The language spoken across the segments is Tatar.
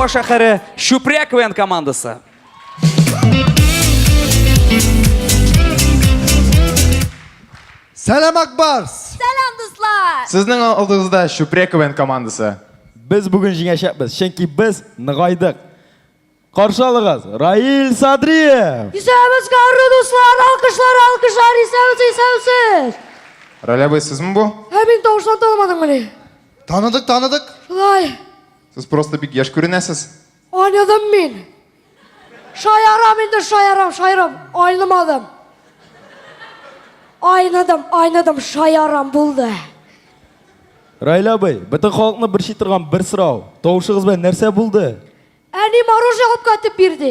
Буа шәһәре Чүпрә КВН командасы. Сәлам, Акбарс! Сәлам, дуслар! Сезнең алдыгызда Чүпрә КВН командасы. Без бүген җиңәчәкбез, чөнки без ныгайдык. Каршы алыгыз, Раил Садриев! Исәнбез, кадерле дуслар! Алкышлар, алкышлар! Исәнсез, исәнсез! Раил абый, сезме бу? Ә мин тавыштан танымадыңмыни? Таныдык, таныдык. Шулай. Сез просто бик яшь күренәсез. Айныдым мин. Шаярам инде, шаярам, шаярам. Айнымадым. Айныдым, айныдым, шаярам булды. Раил абый, бөтен халыкны борчый торган бер сорау. Тавышыгыз белән нәрсә булды? Әни мороженое алып кайтып бирде.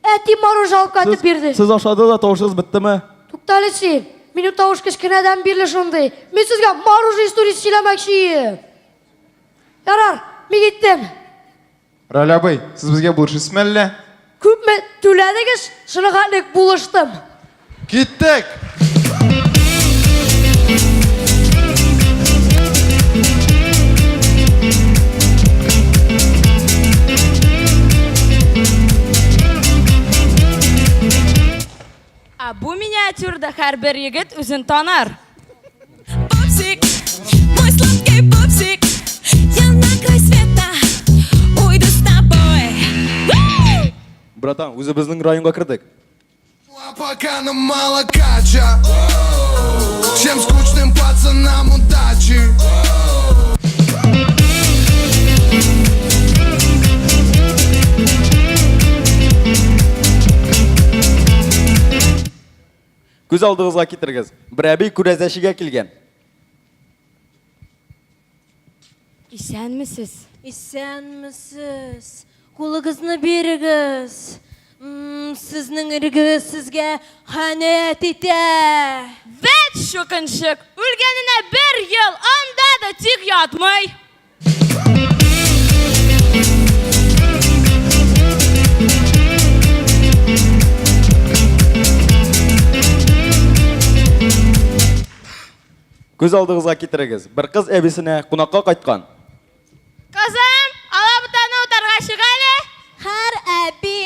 Әти мороженое алып кайтып бирде. Сез ашады да тавышыгыз беттеме? Туктале син. Минем тавыш кечкенәдән бирле шундый. Мин сезгә мороженое историясе сөйләмәкче идем. Ярар, мин киттем. Раил абый, сез безгә булышырсызмы әллә? Күпме түләдегез, шуны хәтлек булыштым. Киттек! Ә бу миниатюрада һәрбер егет үзен таныр. Пупсик, мой сладкий пупсик, я на край света уйду с тобой. Братан, үзебезнең районга кердек. Пока нам мало кача. Всем скучным пацанам удачи. Күз алдыгызга китерегез. Бер әби күрәзәчегә килгән. Исәнмесез. Исәнмесез. Кулыгызны бирегез. Сезнең ирегез сезгә ханәт итә. Вәт чукынчык! Үлгәненә бер ел, анда да тик ятмый. Күз алдыгызга китерегез. Бер кыз әбисенә кунакка кайткан. Кызым, алабутаны утарга чык әле. Хәр әби.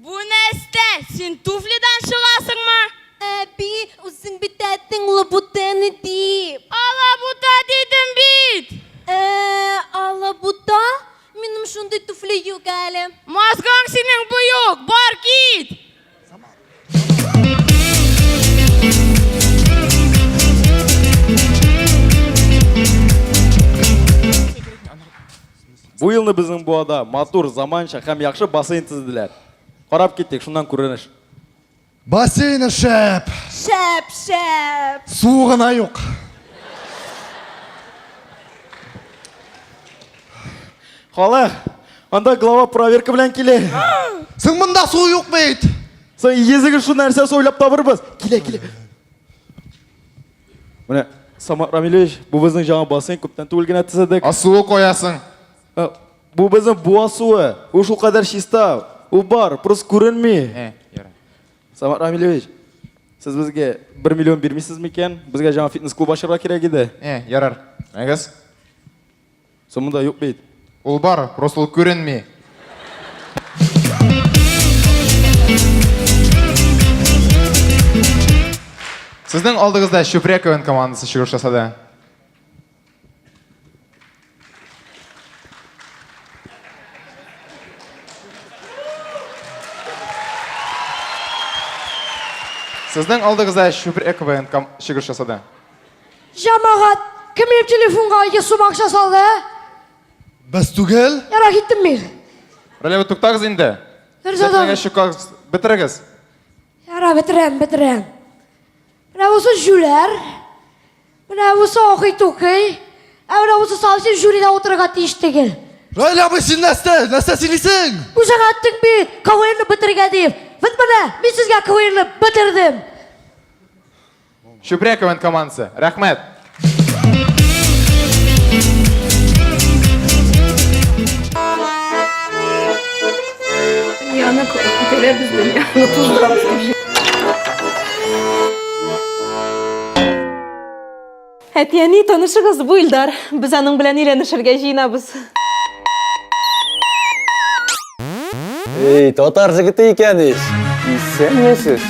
Бу нәрсә? Син туфлидан чыгасыңмы? Әби, үзең бит әттең лабутены дип. Алабута дидем бит. Ә, алабута? Минем шундый туфли юк әле. Мозгың синең буюк, бар кит. Бу елны безнең Буада матур, заманча һәм яхшы бассейн төзеделәр. Карап киттек, шуннан күренеш. Бассейны шәп! Шәп, шәп! Суы гына юк. Халык, анда глава проверка белән килә. Соң монда су юк бит. Соң езегез шул нәрсәсе уйлап табырбыз. Килә, килә. Менә Самат Рамилевич, бу безнең жаңа бассейн күптән түгел генә төзедек. Ә суы куясың. Э, Бу безнең буа суы. Ул шулкадәр чиста. Ул бар, просто күренми. Э, ярар. Самат Рамилевич, сез безгә 1 миллион бирмисез микән? Безгә жаңа фитнес-клуб ачарга кирәк иде. Э, ярар. Әгез. Соң монда юк бит. Ул бар, просто ул күренми. Сезнең алдыгызда Чүпрә КВН командасы чыгыш ясады. Сезнең алдыгызда Чүпрә КВН чыгыш ясады. Җәмәгать, кем минем телефонга 100 сум акча салды, ә? Без түгел. Ярар, киттем мин. Рәләве туктагыз инде. Нәрсә Сәхнәгә тагын? чыгыгыз, бетерегез. Ярар, бетерәм, бетерәм. Менә бусы җүләр. Менә бусы акый-тукый. Ә менә бусы совсем жюрида утырырга тиеш түгел. Раил абый, син нәрсә? Нәрсә сөйлисең? Үзең әйттең бит, КВНны бетерергә дип. Вот менә, мин сезгә КВНны бетердем. Чүпрә КВН командасы. Рәхмәт. Дөньяны күтәрәбез, дөньяны туздырабыз. Әти-әни, танышыгыз, бу Илдар. Без аның белән өйләнешергә җыенабыз. Эй, татар җегете икән ич. Исәнмесез.